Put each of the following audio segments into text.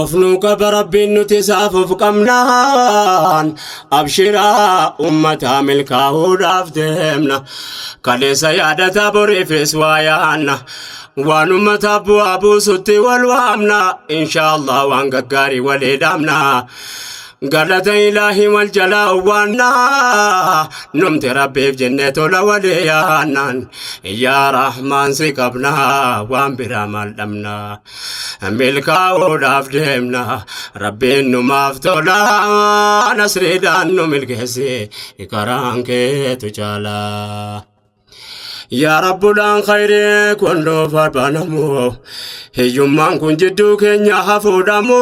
Of nuu qaba Rabbiin nuti isaaf of qabnaan abshiraa ummataa milkaa'uudhaaf deemna. Kaleessa yaadataa boriifis waa yaanna. Waan ummataaf bu'aa buusutti wal waamna. Inshaallah waan gaggaarii walii dhaamna. Galata ilaahi wal jalaa owwaannaa numti rabbiif jennee tola walii yaannaan yaa rahmaan si qabnaa waan biraa maal dhabnaa milkaa'uudhaaf deemna rabbiin numaaf tola nasriidhaan nu milkeessi karaan keetu caalaa. Yaa Rabbulaan khayrii kun nuuf banamu hiyyummaan kun jidduu keenya hafuudhamu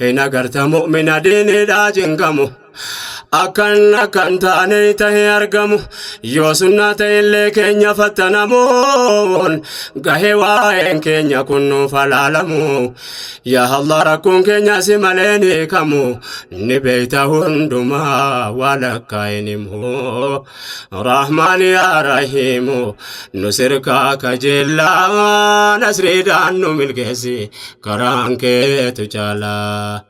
hin agarta mu'mina diiniidhaa cinqamu akkan akkan taane tahee argamu yoo sunnaa ta'ellee keenya fattanamuun gahee waa'een keenya kun nuuf halaalamu yaa Allah rakkoon keenya si malee ni hiikamu ni beeyta hundumaa waa lakkaa'in himu. Rahmaan yaa Rahiimu nu sirkaa kajeellaa nasriidhaan nu milkeessi karaan keetu caalaa.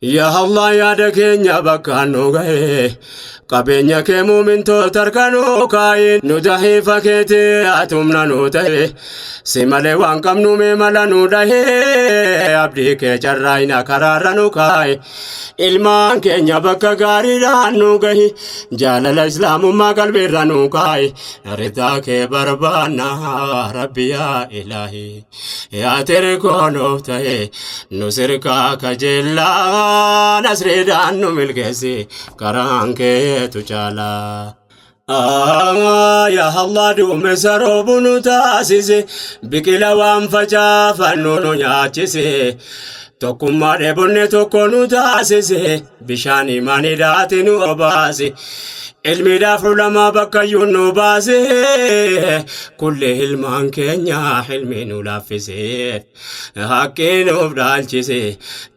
Yaa Allah yaada keenya bakkaan nu gahe qabeenya kee muumintoota harka nu kaayi nu dahiifa keetii atumna nu ta'e si malee waan qabnu mee mala nu dhahe abdii kee carraayina karaarra nu kaayi. Ilmaan keenya bakka gaariidhaan nu gahi jaalala islaamummaa qalbiirra nu kaa'i ridaa kee barbaanna rabbi yaa ilaahi yaa tirkoo nuuf ta'e nu sirkaa kajeellaa nasriidhaan nu milkeessi karaan keetu caalaa. Yaa Allah duumessa roobu nu taasise biqila waan facaafannu nu nyaachise tokkummaa dheebonne tokko nu taasise bishaan imaaniidhaati nu obaase ilmiidhaaf ulamaa bakkayyuu nu baase kulli ilmaan keenya ilmi nu laaffise. Haqqii nuuf dhaalchise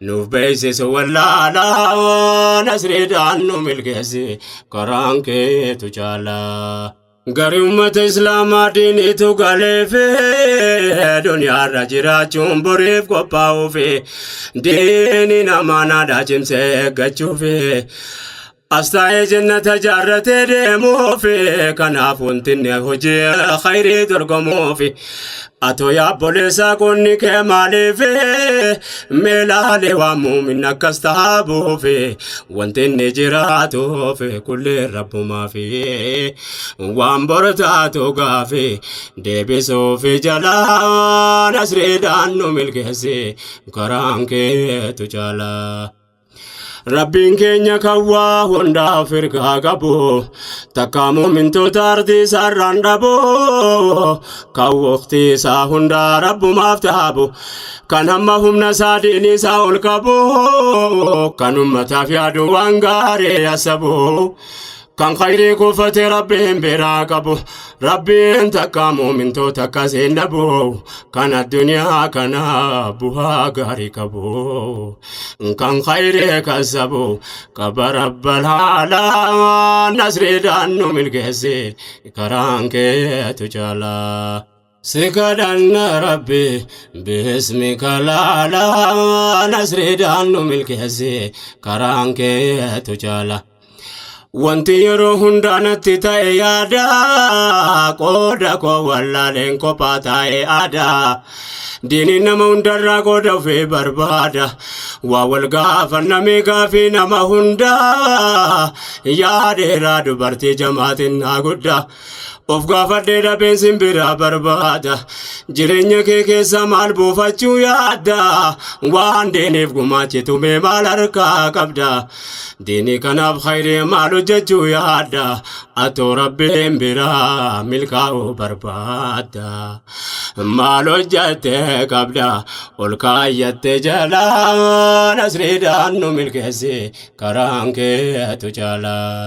nuuf beeksisu wallaalaa nasriidhaan nu milkeessi karaan keetu caalaa. Gari ummata islaamaa diiniitu galeefi duniyaarra jiraachuun boriif qophaa'uufi diiniin amaanaadhaa cimsee eeggachuufi As taa'ee jannata jaarratee deemuufi kanaaf wanti inni hojii khayrii dorgomuufi atoo yaa obboleessaa qonni kee maaliifi meelaalee waan muumin akkas taabuufi wanti inni jiraatuufi kullee rabbumaafi waan bor taatu gaafi deebisuufi jalaa nasriidhaan nu milkeessi karaan keetu caalaa. Rabbiin keenya kan waa hundaaf ergaa qabu takkaa muumintoota ardii isaarraan dhabu kan waqtii isaa hundaa rabbumaaf taabu kan hamma humna isaa diinii isaa ol qabu kan ummataaf yaadu waan gaarii asabu kan khayrii kuufate rabbiin biraa qabu rabbiin takka muumintoota akkas hin dhabu kan addunyaa kana bu'aa gaarii qabu kan khayrii kasabu qaba rabbal haalaa nasriidhaan nu milkeessi karaan keetu caalaa. Si kadhanna rabbi bismika laalaa nasriidhaan nu milkeessi karaan keetu caala. Wanti yeroo hundaa natti ta'e yaada qooda koo wallaaleen kophaa taa'e aadaa. Diiniin nama hundarraa qooda ofii barbaada. Waa wal gaafannamee gaafii nama hundaa. Yaa dheeraa dubartii jamaatiin naa guddaa. Of gaafadhee dhabeen simbiraa barbaada. Jireenya kee keessa maal buufachuu yaadda? Waan diiniif gumaachitu mee maal harkaa qabda? Diinii kanaaf khayrii maal hojjechuu yaadda? Atoo rabbiin biraa milkaa'uu barbaadda. Maal hojjattee qabda? Ol kaayyatte jalaa nasriidhaan nu milkeessi karaan keetu caalaa.